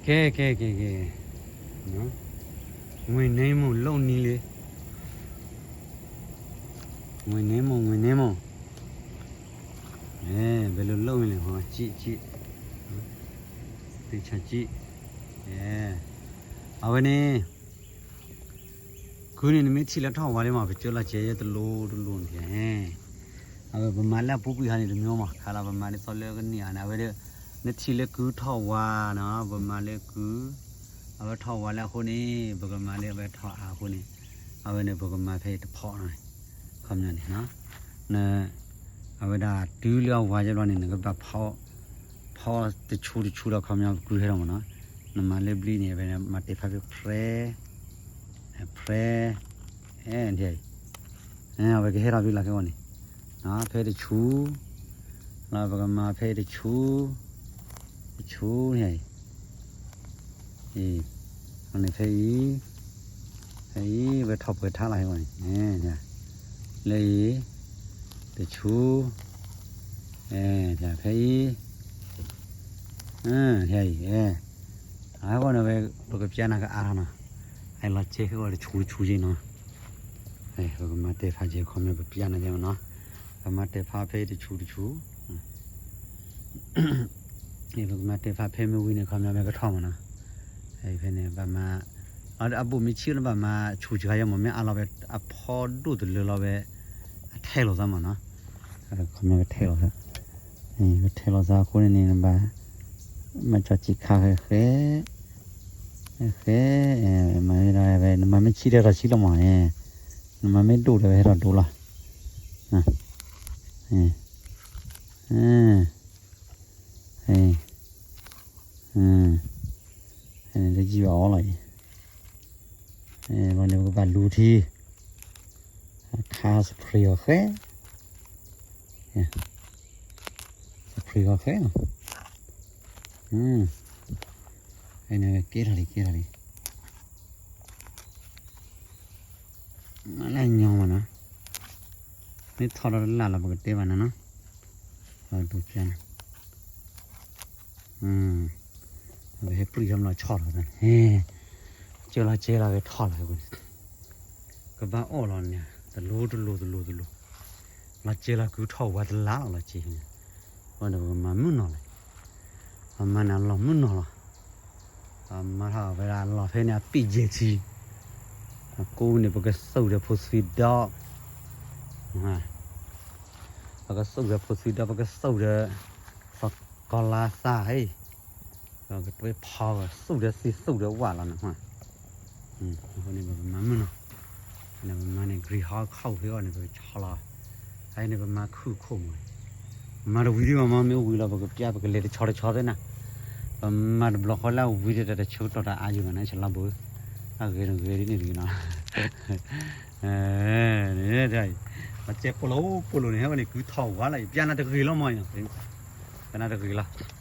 ကဲ ကဲ ကဲ ကဲ, ငွေနံမုံ လိၣ်နံလံ, ငွေနံမုံ ငွေနံမုံ, ဘယ်လိုလုပ်မလဲ ဟောကြည့်ကြည့်, သေချာကြည့်, အဝဲန့ၣ် ကုန့ၣ် နမ့ၢ်ထံၣ်လၢထီၣ်ဝါလံမး ပကၢလီၤကဲယဲတလိၤတလိၤန့ၣ်, အဝဲပမၤလၢအပူၤကွံာ်ဟါန့ၣ်တမံၤမး ခါလီၤ ပမၤလၢသီလၢကနံၣ်အါန့ၣ် အဝဲဒၣ် နထံၣ်လၢကုထီၣ်ဝါနီၤ ပမၤလၢကု, အဝဲထီၣ်ဝါလၢအဃိန့ၣ် ပကမၤလၢအဝဲထီၣ်အါအဃိန့ၣ်, အဝဲန့ၣ်ပကမၤဖဲအံၤတဖီန့ၣ်, ခီပညီန့ၣ် အဝဲဒၣ်တုၤလၢအဝါယဲဘျီန့ၣ် နကဘၣ်ဖီ, ဖီတဆူတဆူဒီး ခီပညီပကုဟဲထီၣ်မးနီၤ, နမၤလၢဘျံးန့ၣ် အဝဲမၤတဲာ်ဖးဖဲ ဖရဲ, ဖရဲ, အဲ, အဝဲကဟဲထီၣ်ဖဲလၢခဲဂီၢ်န့ၣ်, ဖဲတဆူ, လၢပကမၤဖဲတဆူ, တဆူန့ၣ်, အံၤ, န့ၣ်ဖဲအံၤ, ဖဲအံၤ ဝဲထီၣ်ပှဲၤထါလီၤဟဲဂီၢ်န့ၣ်, လၢအံၤ, တဆူ, ဖဲအံၤ, ဖဲအံၤ, အဟဲဂီၢ်န့ၣ်ဝဲ, ပကပျၢ်နၤကအါထီၣ်နီၤ, အလီၤကဲဟဲဂီၢ်တဆူတဆူက့နီၤ, ပကမၤတဲာ်ဖးကဲ ခီပညီပပျၢ်နၤကဲမးနီၤ, ပမၤတဲာ်ဖးဖဲတဆူတဆူ ပကမၤတဲာ်ဖးဖဲမ့ၢ်ဝံၤန့ၣ် ခီပညီမ့ၢ်ကထီၣ်မးနီၤ, ဖဲန့ၣ်ဘၣ်မၤ, အဘိၣ်မ့ၢ်ဆံးလၢဘၣ်မၤဆူၣ်စှၤယဲမး မ့ၢ်အါလီၤဝဲအဖီဒိၣ်တလၢလီၤဝဲ, အထဲလိာ်သးမးနီၤ, ခီပညီကထဲလိာ်သး, ကထဲလိာ်သးအဃိန့ၣ်န့ၣ် နဘၣ်, မၤကၠီၤစံးခါဃဲဃဲ, ဃဲ, မၤမ့ၢ်ဒီးဝဲ နမၤမ့ၢ်ဆံးဒီးထီၣ်ဆံးလီၤမး, နမၤမ့ၢ်ဒိၣ်ဒီးဝဲဟဲထီၣ်ဒိၣ်လီၤ, လၢယံာ်ဘၣ်အီလီၤအံၤ, ဘၣ်န့ၣ်ပကဘၣ်လူၤထံ, ခါ spray အီၤဃဲ, spray အီၤဃဲနီၤ, ကဲထီၣ်လံ ကဲထီၣ်လံ မၤလၢညီမးနီၤ, မ့ၢ်ထီၣ်ဒီးတလၢ်လီၤ ပကတဲဘၣ်နၤနီၤ, ဒိးပျၢ်နၤ, ပဟဲပြံၢ်ထီၣ်မးလီၤဆီၣ်လီၤ, ကၢလီၤကဲလီၤကထီၣ်လီၤ, ကဘၣ်အီၣ်လီၤန့ၣ် တလိၤတလိၤတလိၤတလိၤ, လီၤကဲလီၤကုထီၣ်ဝါတလၢ်လီၤ လီၤကဲန့ၣ်, ဝဲန့ၣ်ပကမၤမုၢ်နီၤလဲၣ်, ပမၤန့ၣ်အလီၢ်မုၢ်နီၤလီၤ, ပမၤထီၣ်ဝဲဒၣ်အလီၢ်ဖဲန့ၣ် အပ့ၢ်ယဲၢ်ထံ, အကိးန့ၣ် ပကသူၣ်ဒီးဖိသွံဒီး, ပကသူၣ်ဒီးဖိသွံဒီး ပကသူၣ်ဒီး သကီၤလါသၣ်ဟဲ, ပကတွဲဖီသူၣ်ဒီးသံသူၣ်ဒီးဝၣ်လီၤန့ၣ်, အဃိန့ၣ်ပကမၤမုၢ်နီၤ, ပမၤန့ၣ် greenhouse ခီၣ်ဖဲအီၤန့ၣ် ပကဆီလီၤ, အန့ၣ်ပမၤခုၣ်ခိၣ်မး, မၤတဝံၤဒံးဘၣ်မး မ့ၢ်ဝံၤလီၤ ပကပျၢ် ပကလဲၤတဆီတဆီသ့ၣ်နၤ, ပမၤတဘျီဃီလၢအဝံၤဒီးတဆိကတီၢ်တၢ်အါယံၤဘၣ်န့ၣ် ဆလီၤဘိ, အဂ့ၤတဂ့ၤဒ်န့ၣ်တဂ့ၤနီၤ, လီၤကဲပိာ်လိၤပိာ်လိၤန့ၣ် ဟဲဝဲန့ၣ် ကုထီၣ်ဝါလီၤ ယပျၢ်နၤတဂ့ၤလီၤမး, ပျၢ်နၤတဂ့ၤလီၤ